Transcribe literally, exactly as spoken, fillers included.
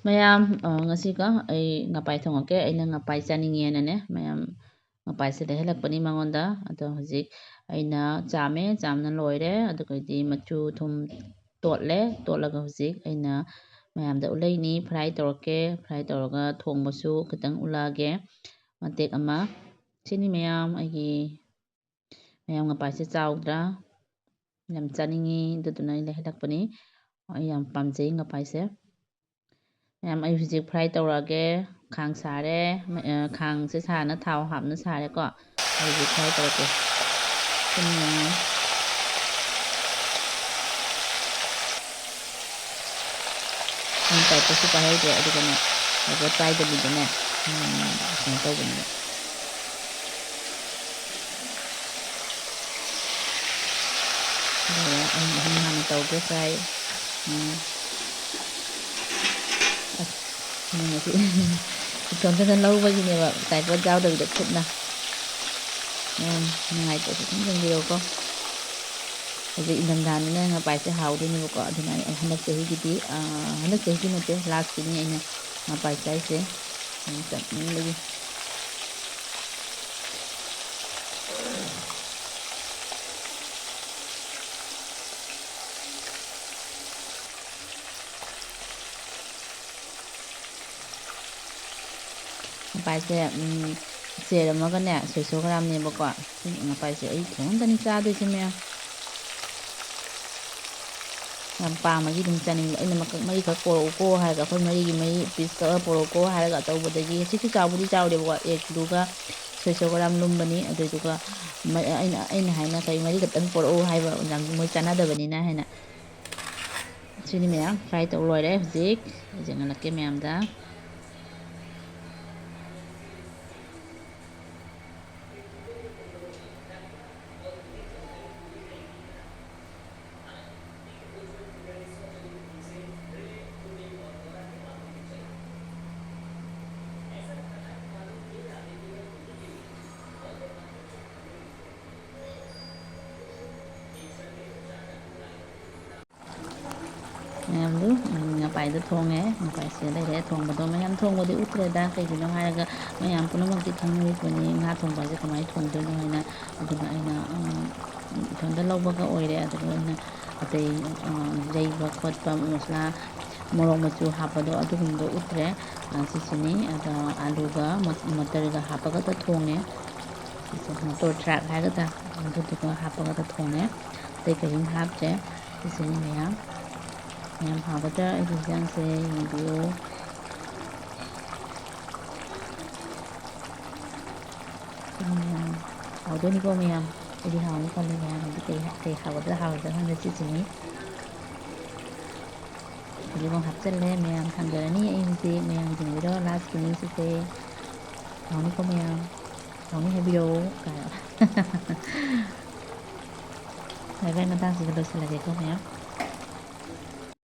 ꯃꯌꯥꯝ, ꯑ, ꯉꯁꯤꯀꯣ ꯑꯩ ꯉꯄꯥꯏ ꯊꯣꯡꯉꯛꯀꯦ꯫ ꯑꯩꯅ ꯉꯄꯥꯏ ꯆꯥꯅꯤꯡꯉꯦꯅꯅꯦ, ꯃꯌꯥꯝ ꯉꯄꯥꯏꯁꯦ ꯂꯩꯍꯜꯂꯛꯄꯅꯤ ꯃꯉꯣꯟꯗ꯫ ꯑꯗꯣ ꯍꯧꯖꯤꯛ ꯑꯩꯅ ꯆꯥꯝꯃꯦ, ꯆꯥꯝꯅ ꯂꯣꯏꯔꯦ꯫ ꯑꯗꯨꯒꯗꯤ ꯃꯆꯨ ꯊꯨꯝ ꯇꯣꯠꯂꯦ꯫ ꯇꯣꯠꯂꯒ ꯍꯧꯖꯤꯛ ꯑꯩꯅ ꯃꯌꯥꯝꯗ ꯎꯠꯂꯛꯏꯅꯤ꯫ Fry ꯇꯧꯔꯛꯀꯦ꯫ Fry ꯇꯧꯔꯒ ꯊꯣꯡꯕꯁꯨ ꯈꯤꯇꯪ ꯎꯠꯂꯛꯑꯒꯦ ꯃꯇꯦꯛ ꯑꯃ꯫ ꯁꯤꯅꯤ ꯃꯌꯥꯝ ꯑꯩꯒꯤ ꯃꯌꯥꯝ ꯉꯄꯥꯏꯁꯦ ꯆꯥꯎꯗ꯭ꯔꯥ? ꯌꯥꯝ ꯆꯥꯅꯤꯡꯉꯤ, ꯑꯗꯨꯗꯨꯅ ꯑꯩ ꯂꯩꯍꯜꯂꯛꯄꯅꯤ꯫ ꯑꯩ ꯌꯥꯝ ꯄꯥꯝꯖꯩ ꯉꯄꯥꯏꯁꯦ꯫ ꯃꯌꯥꯝ, ꯑꯩ ꯍꯧꯖꯤꯛ fry ꯇꯧꯔꯛꯑꯒꯦ꯫ ꯈꯥꯡ ꯁꯥꯔꯦ꯫ ꯃ-, ꯑ, ꯈꯥꯡꯁꯦ ꯁꯥꯅ ꯊꯥꯎ ꯍꯥꯞꯅ ꯁꯥꯔꯦꯀꯣ꯫ ꯑꯩ ꯍꯧꯖꯤꯛ fry ꯇꯧꯔꯛꯀꯦ꯫ ꯁꯤꯅ ꯐꯣꯟ ꯄꯥꯏꯄꯁꯨ ꯄꯥꯏꯍꯧꯗ꯭ꯔꯦ꯫ ꯑꯗꯨꯒꯅꯦ, ꯐꯖ ꯄꯥꯏꯗꯕꯤꯗꯅꯦ, ꯎꯝ, ꯀꯩꯅꯣ ꯇꯧꯕꯅꯦꯕ꯫ ꯑꯗꯨꯒ ꯑꯩꯅ ꯑꯍꯨꯝ ꯍꯥꯟꯅ ꯇꯧꯒꯦ꯫ Fry꯫ ꯎꯝ꯫ ꯑꯁ, ꯎꯝ, ꯉꯁꯤ ꯏꯇꯣꯝꯇꯅ ꯂꯧꯕꯒꯤꯅꯦꯕ, tripod ꯌꯥꯎꯗꯕꯤꯗ ꯈꯨꯠꯅ꯫ ꯌꯥꯝ ꯅꯨꯡꯉꯥꯏꯇ꯭ꯔꯁꯨ ꯑꯗꯨꯝ ꯌꯦꯡꯕꯤꯔꯣꯀꯣ꯫ ꯍꯧꯖꯤꯛ ꯏꯪꯊꯝꯊꯥꯅꯤꯅ ꯉꯄꯥꯏꯁꯦ ꯍꯥꯎꯗꯣꯏꯅꯦꯕꯀꯣ꯫ ꯑꯗꯨꯅ ꯑꯩ ꯍꯟꯗꯛ ꯆꯍꯤꯒꯤꯗꯤ, ꯑ, ꯍꯟꯗꯛ ꯆꯍꯤꯒꯤ ꯅꯠꯇꯦ, last ꯀꯤꯅꯤ ꯑꯩꯅ ꯉꯄꯥꯏ ꯆꯥꯏꯁꯦ꯫ ꯑꯗꯨꯝ ꯆꯥꯅꯤꯡꯕꯒꯤ꯫ ꯉꯄꯥꯏꯁꯦ, ꯎꯝ, ꯁꯦꯔ ꯑꯃꯒꯅꯦ, ꯁꯣꯏꯁꯣ ꯒ꯭ꯔꯥꯝꯅꯦꯕꯀꯣ꯫ ꯁꯤ ꯉꯄꯥꯏꯁꯦ ꯑꯩ ꯏꯊꯟꯇꯅꯤ ꯆꯥꯗꯣꯏꯁꯦ, ꯃꯌꯥꯝ꯫ ꯌꯥꯝ ꯄꯥꯝꯃꯗꯤ ꯑꯗꯨꯝ ꯆꯥꯅꯤꯡꯕ꯫ ꯑꯩꯅ ꯃꯀꯛ ꯃꯔꯤꯈꯛ ꯄꯣꯔꯛꯎꯀꯣ ꯍꯥꯏꯔꯒ, ꯑꯩꯈꯣꯏ ꯃꯔꯤꯒꯤ ꯃꯔꯤ piece ꯀꯛꯑ ꯄꯣꯔꯛꯎꯀꯣ ꯍꯥꯏꯔꯒ ꯑꯇꯧꯕꯗꯒꯤ, ꯁꯤꯁꯨ ꯆꯥꯎꯕꯨꯗꯤ ꯆꯥꯎꯔꯦꯕꯀꯣ, ꯑꯦꯛꯇꯨꯒ ꯁꯣꯏꯁꯣ ꯒ꯭ꯔꯥꯝ ꯂꯨꯝꯕꯅꯤ꯫ ꯑꯗꯨꯗꯨꯒ ꯃ-, ꯑꯩꯅ, ꯑꯩꯅ ꯍꯥꯏꯅ ꯀꯩ ꯃꯔꯤ ꯈꯛꯇꯪ ꯄꯣꯔꯛꯎ ꯍꯥꯏꯕ, ꯌꯥꯝ ꯃꯣꯏ ꯆꯥꯟꯅꯗꯕꯅꯤꯅ ꯍꯥꯏꯅ꯫ ꯁꯤꯅꯤ ꯃꯌꯥꯝ fry ꯇꯧ ꯂꯣꯏꯔꯦ꯫ ꯍꯧꯖꯤꯛ ꯌꯦꯡꯍꯜꯂꯛꯀꯦ ꯃꯌꯥꯝꯗ꯫ ꯃꯌꯥꯝꯗꯨ, ꯎꯝ, ꯉꯄꯥꯏ ꯃꯇꯥꯏꯗ ꯊꯣꯡꯉꯦ, ꯃꯇꯥꯏꯁꯤꯗ ꯂꯩꯔꯦ꯫ ꯊꯣꯡꯕꯗꯣ ꯃꯌꯥꯝ ꯊꯣꯡꯕꯗꯤ ꯎꯠꯇ꯭ꯔꯦꯗ, ꯀꯩꯒꯤꯅꯣ ꯍꯥꯏꯔꯒ ꯃꯌꯥꯝ ꯄꯨꯝꯅꯃꯛꯇꯤ ꯈꯪꯅꯔꯤꯕꯅꯤ ꯉꯥ ꯊꯣꯡꯕ ꯍꯥꯏꯁꯦ ꯀꯃꯥꯏꯅ ꯊꯣꯡꯗꯣꯏꯅꯣ ꯍꯥꯏꯅ꯫ ꯑꯗꯨꯅ ꯑꯩꯅ, ꯑ, ꯏꯊꯟꯇ ꯂꯧꯕꯒ ꯑꯣꯏꯔꯦ꯫ ꯑꯗꯨꯒ ꯑꯩꯅ ꯑꯇꯩ, ꯑ, ꯌꯩꯕ ꯈꯣꯠꯄ, ꯃꯁꯂꯥ, ꯃꯣꯔꯣꯛ ꯃꯆꯨ ꯍꯥꯞꯄꯗꯣ ꯑꯗꯨꯒꯨꯝꯕꯗꯣ ꯎꯠꯇ꯭ꯔꯦ꯫ ꯑ, ꯁꯤꯁꯤꯅꯤ꯫ ꯑꯗ ꯑꯥꯂꯨꯒ ꯃ-, ꯃꯇꯔꯒ ꯍꯥꯞꯄꯒꯇ ꯊꯣꯡꯉꯦ꯫ ꯁꯤꯁꯦ ꯃꯇꯣꯔ ꯊ꯭ꯔꯥꯛ ꯍꯥꯏꯒꯗ꯭ꯔꯥ, ꯑꯗꯨꯗꯨꯒ ꯍꯥꯞꯄꯒꯇ ꯊꯣꯡꯉꯦ꯫ ꯑꯇꯩ ꯀꯔꯤꯝ ꯍꯥꯞꯇ꯭ꯔꯦ꯫ ꯁꯤꯁꯤꯅꯤ ꯃꯌꯥꯝ꯫ ꯃꯌꯥꯝ ꯍꯥꯎꯒꯗ꯭ꯔꯥ ꯑꯩꯒꯤ ꯍꯤꯟꯖꯥꯡꯁꯦ? ꯌꯦꯡꯕꯤꯌꯨ꯫ ꯃꯌꯥꯝ ꯍꯥꯎꯗꯣꯏꯅꯤꯀꯣ ꯃꯌꯥꯝ꯫ ꯑꯩꯗꯤ ꯍꯥꯎꯅꯤ ꯈꯜꯂꯤ ꯃꯌꯥꯝ꯫ ꯍꯥꯏꯗꯤ ꯀꯩ, ꯀꯩ ꯍꯥꯎꯒꯗ꯭ꯔꯥ ꯍꯥꯎꯔꯣꯏꯗ꯭ꯔꯥ ꯈꯪꯗꯦ ꯁꯤꯁꯤꯅꯤ꯫ ꯍꯧꯖꯤꯛ ꯑꯃꯨꯛ ꯍꯥꯞꯆꯜꯂꯦ꯫ ꯃꯌꯥꯝ ꯊꯥꯡꯗꯔꯅꯤ꯫ ꯑꯩ ꯍꯧꯖꯤꯛ ꯃꯌꯥꯝ ꯌꯦꯡꯕꯤꯔꯣ꯫ ꯂꯥꯁꯀꯤꯅꯤ ꯁꯤꯁꯦ꯫ ꯍꯥꯎꯅꯤꯀꯣ ꯃꯌꯥꯝ꯫ ꯍꯥꯎꯅꯤ ꯍꯥꯏꯕꯤꯔꯛꯑꯣ꯫ ꯀꯥꯏꯅ꯫ ꯚꯥꯏ ꯚꯥꯏ ꯃꯇꯥꯡꯁꯤꯗ ꯂꯣꯏꯁꯤꯜꯂꯒꯦꯀꯣ ꯃꯌꯥꯝ꯫